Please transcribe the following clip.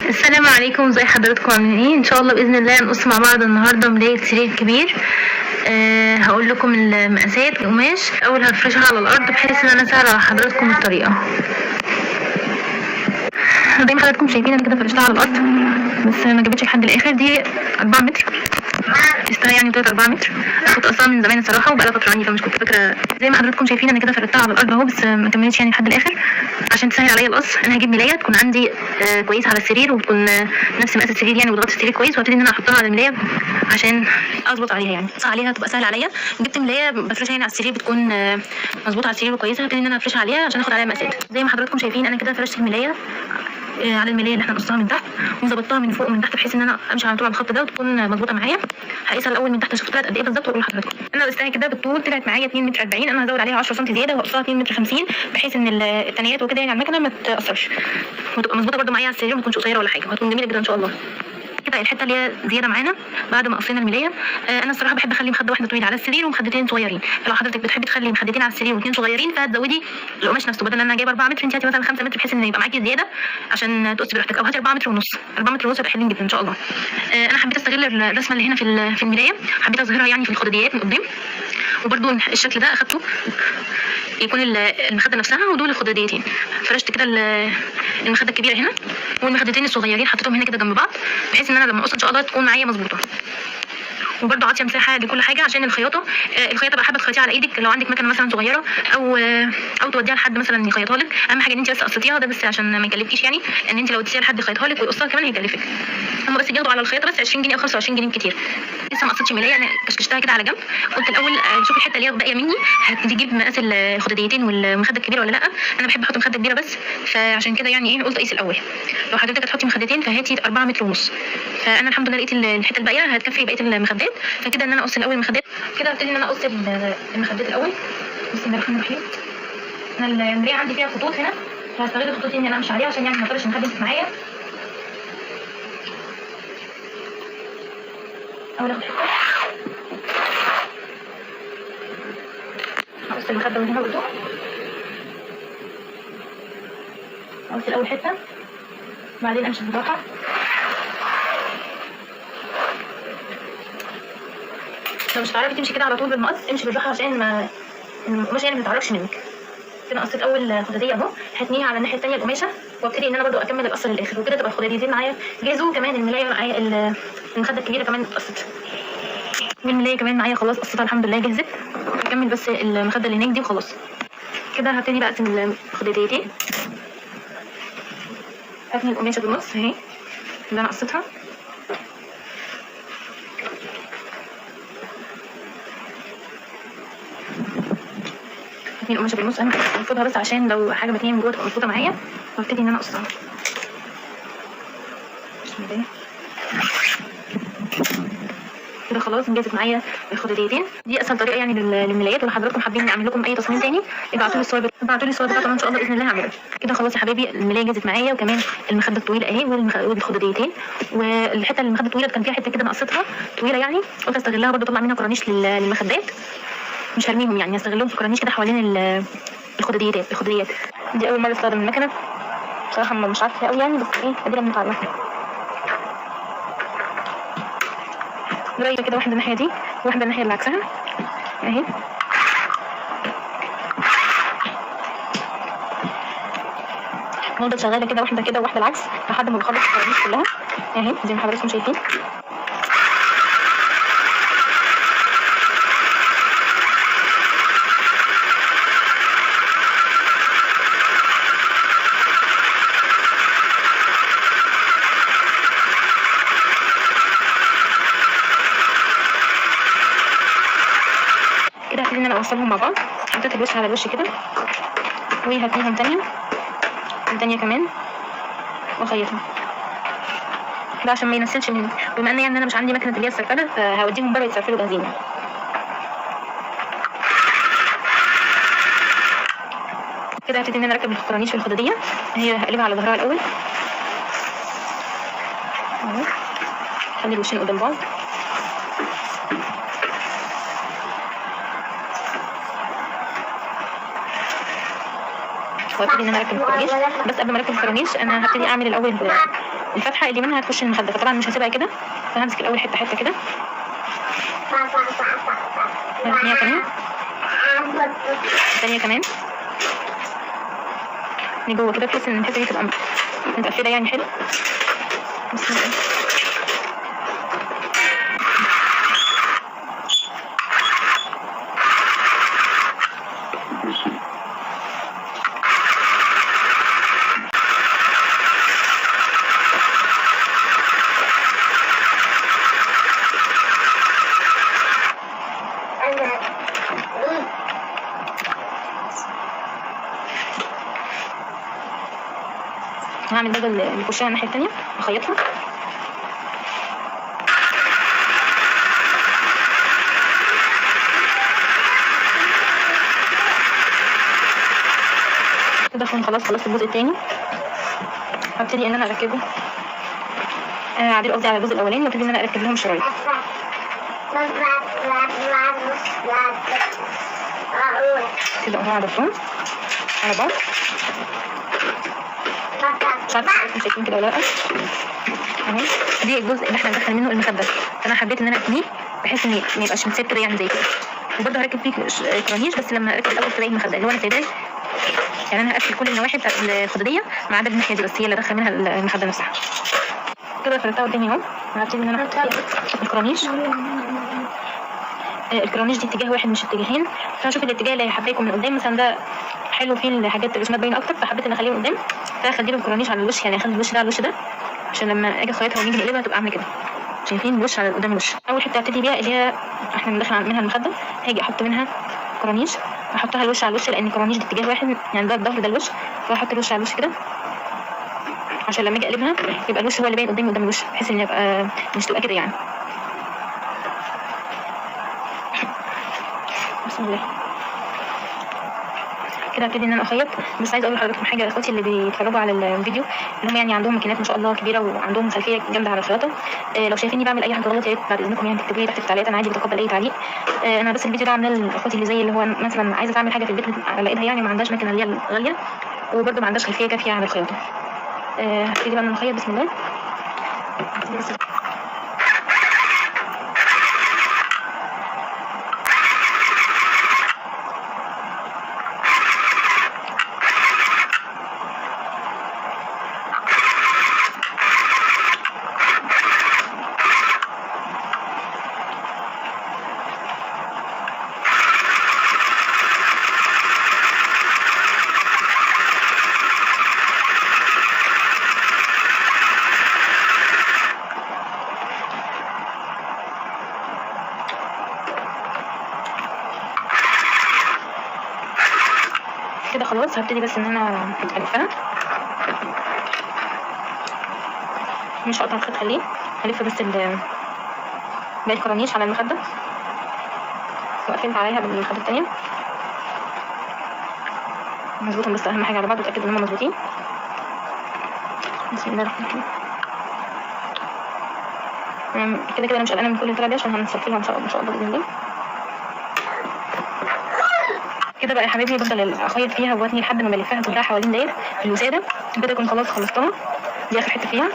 السلام عليكم، ازي حضراتكم؟ عاملين ايه؟ ان شاء الله باذن الله نقص مع بعض النهارده ملاية سرير كبير. هقول لكم المقاسات. القماش اول هفرشها على الارض بحيث ان انا اسهل على حضراتكم الطريقة. زي ما حضراتكم شايفين انا كده فرشتها على الارض، بس ما جابتش لحد الاخر. دي 4 متر قستها، يعني طلعت 4 متر. انا كنت قصاها من زمان الصراحة وبقالها فترة عندي فمش كنت فاكره. زي ما حضراتكم شايفين انا كده فردتها على الارض اهو، بس ما كملتش يعني لحد الاخر. عشان تسهل عليا القص انا هجيب ملايه تكون عندي كويسة على السرير وتكون نفس مقاس السرير يعني، وتغطي السرير كويس، وابتدي ان انا احطها على الملايه عشان اظبط عليها، يعني اقص عليها تبقى سهلة عليا. جبت ملايه بفرشها يعني على السرير، بتكون مظبوطة على السرير وكويسة. هبتدي ان انا افرشها عليها عشان اخد عليها مقاسات. زي ما حضراتكم شايفين انا كده فرشت الملايه على الملايه اللي احنا قصناها من تحت، وظبطتها من فوق ومن تحت بحيث ان انا امشي على طول على الخط ده وتكون مظبوطة معايا. هقيسها الاول من تحت اشوف طلعت قد ايه بالظبط واقول لحضراتكم. انا قستها كده بالطول طلعت معايا 2 متر 40. انا هزود عليها 10 سم زيادة وهقصها 2 متر 50 بحيث ان التنيات وكده يعني على المكنه ما تاثرش، وتبقى مظبوطة برده معايا على السرير وما تكونش قصيرة ولا حاجة، وهتكون جميلة جدا ان شاء الله. كده الحتة اللي هي زيادة معانا بعد ما قصينا الملايه. انا الصراحة بحب اخلي مخده واحدة طويلة على السرير ومخدتين صغيرين. فلو حضرتك بتحبي تخلي مخدتين على السرير واثنين صغيرين فهتزودي القماش نفسه. بدل انا جايبه 4 متر انت هاتي مثلا 5 متر بحيث ان يبقى معاكي زيادة عشان تقصي براحتك، او هاتي 4 متر ونص. 4 متر ونص هيبقى حلوين جدا ان شاء الله. انا حبيت استغل الرسمة اللي هنا في الملايه، حبيت اظهرها يعني في الخداديات من قدام، وبرده الشكل ده اخدته يكون المخدة نفسها ودول الخداديتين. فرشت كده المخدة الكبيرة هنا والمخدتين الصغيرين حطيتهم هنا كده جنب بعض بحيث ان انا لما اقص ان شاء الله تكون معايا مظبوطة. وبرده عاطيه مساحة لكل حاجة عشان الخياطة. الخياطة بقى حابة تخيطيها على ايدك لو عندك مكنه مثلا صغيرة، او توديها لحد مثلا يخيطها لك. اهم حاجة ان انت بس قصيتيها ده بس عشان ما يكلفكيش، يعني ان انت لو اديتيها لحد يخيطها لك ويقصها كمان هيكلفك. هم بس بياخدوا على الخياطة بس 20 جنيه او 25 جنيه كتير. لسه ما قصيتش ملايه، انا كشكشتها كده على جنب. قلت الاول شوف الحتة اللي هي باقية مني هتجيب مقاس الخداديتين والمخده الكبيرة ولا لا. انا بحب احط مخده كبيرة بس، فعشان كده يعني ايه قلت اقيس الاول. لو حضرتك هتحطي مخدتين فهاتي 4 متر ونص. فانا الحمد لله لقيت الحتة الباقية هتكفي بقية المخدات، فكده ان انا اقص الاول المخدات. كده هبتدي ان انا اقص المخدات الاول. بسم الله الرحمن الرحيم. انا المراية عندي فيها خطوط هنا، فهستغل الخطوط دي ان انا امشي عليها عشان يعني ما اضطرش المخدة تمسك معايا. اول اخد حتة هقص المخدة من هنا برضو. اقص الاول حتة بعدين امشي بالراحة. لو مش هتعرفي تمشي كده على طول بالمقص امشي بالراحة عشان ما القماشه يعني ما تتعرفش منك. كده قصيت اول خداديه اهو، هتنيها على الناحية الثانية القماشه، وابتدي ان انا برضو اكمل القص للاخر، وكده تبقى الخداديتين معايا جهزوا. كمان الملايه معايا، المخدة الكبيرة كمان اتقصت، والملايه كمان معايا خلاص قصتها الحمد لله جهزت. هكمل بس المخدة اللي هناك دي وخلاص. كده هبتدي بقى اقسم الخداديتين. هتني القماشه بالنص اهي اللي انا قصيتها. هتني القماشه بالنص، انا هنفضها بس عشان لو حاجة متنيه من جوه تبقى مظبوطة معايا، وابتدي ان انا اقصها. بسم الله. كده خلاص انجزت معايا الخداديتين. دي اسهل طريقه يعني للملايات. ولو حضراتكم حابين اعمل لكم اي تصميم تاني ابعتوا لي الصور، ابعتوا لي الصور بتاعتكم ان شاء الله باذن الله هعملها. كده خلاص يا حبايبي الملايه جهزت معايا، وكمان المخدة الطويلة اهي والخداديتين. والحتة اللي المخدة الطويلة كان فيها حتة كده نقصتها طويلة يعني، قلت استغلها برده اطلع منها كرانيش للمخدات، مش هرميهم يعني، استغلهم في كرانيش كده حوالين الخداديات. الخداديات دي اول مرة استخدم المكنه بصراحة، مش عارفه قوي يعني، بس ايه ادينا بنتعلم. قريبه كده، واحدة الناحية دي وواحدة الناحية اللي عكسها اهي. نفضل شغالة كده، واحدة كده وواحدة العكس لحد ما بخلص الكرانيش كلها اهي زي ما حضراتكم شايفين. كده هبتدي ان انا اوصلهم مع بعض. حطيت الوش على الوش كده، وهتنيهم تانية وتانية كمان واخيطها ده عشان ما ينسلش مني. بما ان يعني انا مش عندي مكنه اللي هي السرفله، فهوديهم بره يتسرفلوا جاهزين يعني. كده هبتدي ان انا اركب الكرانيش في الخداديه. هي هقلبها على ظهرها الاول اهو، خلي الوشين قدام بعض. وابتدي ان انا اركب الكرانيش. بس قبل ما اركب الكرانيش انا هبتدي اعمل الاول الفتحة اللي منها هتخش المخدة، فطبعا مش هسيبها كده، فهمسك الاول حتة حتة كده، هتنيها كمان، الثانية كمان من جوه كده، بحيث ان الحتة دي تبقى متقفله يعني حلو. بسم الله. هعمل بدل الكوشيه الناحية الثانية اخيطها. كده اكون خلاص خلصت الجزء الثاني. هبتدي ان انا اركبه، اعدل قصدي على الجزء الاولاني، وابتدي ان انا اركب لهم شرايط. كده اهو عرفتهم على بعض. مش عارفه انتم شايفين كده ولا لا. اهو دي الجزء اللي احنا هندخل منه المخدة، فانا حبيت ان انا اتنيه بحيث ان ما يبقاش متساب كده يعني زي كده. وبرده هركب فيه كرانيش، بس لما اركب الاول تلاقي المخدة اللي هو انا سايباه، يعني انا هقفل كل النواحي بتاعت الخداديه ما عدا الناحية دي بس، هي اللي ادخل منها المخدة نفسها. كده فردتها قدامي اهو. هبتدي ان انا احط فيها الكرانيش. الكرانيش دي اتجاه واحد مش اتجاهين، فهشوف الاتجاه اللي حابة يكون من قدام. مثلا ده حلو فيه الحاجات الرسومات باينة اكتر، فحبيت ان اخليه من قدام، فاخلي له الكرانيش على الوش، يعني اخلي الوش ده على الوش ده، عشان لما اجي اخيطها ونيجي نقلبها تبقى عامله كده. شايفين الوش على قدام الوش. اول حتة هبتدي بيها اللي هي احنا بندخل منها المخدة، هاجي احط منها كرانيش، احطها الوش على الوش، لان الكرانيش دي اتجاه واحد، يعني ده الظهر ده الوش، فاحط الوش على الوش كده عشان لما اجي اقلبها يبقى الوش هو اللي باين قدامي قدام الوش، بحيث ان يبقى مش تبقى كده يعني. بسم الله. كده هبتدي ان انا اخيط. بس عايزه اقول لحضراتكم حاجة يا اخواتي اللي بيتفرجوا على الفيديو، ان هم يعني عندهم ماكينات ما شاء الله كبيرة وعندهم خلفية جامدة على الخياطة. لو شايفيني بعمل اي حاجة غلط يا ريت بعد اذنكم يعني تكتبوا لي تحت في التعليقات، انا عادي بتقبل اي تعليق. انا بس الفيديو ده عاملاه لاخواتي اللي زي اللي هو مثلا عايزه تعمل حاجة في البيت على ايدها يعني، وما عندهاش ماكينة اللي هي الغالية، وبرده ما عندهاش خلفية كافيه عن الخياطة. هبتدي بقى ان انا اخيط. بسم الله. كده خلاص هبتدي بس ان انا الفها، مش هقطع الخيط، خليه هلف بس باقي الكرانيش على المخدة، وقفلت عليها بالمخده التانية مظبوطهم، بس اهم حاجة على بعض واتاكد ان هم مظبوطين. بسم الله الرحمن الرحيم. كده كده انا مش قلقانة من كل الطريقة دي عشان هنسفلها ان شاء الله، ان شاء الله باذن الله. كده بقى يا حبايبي بفضل اخيط فيها واتني لحد ما بلفها كلها حوالين داير الوساده كده، اكون خلاص خلصتها، دي اخر حتة فيها.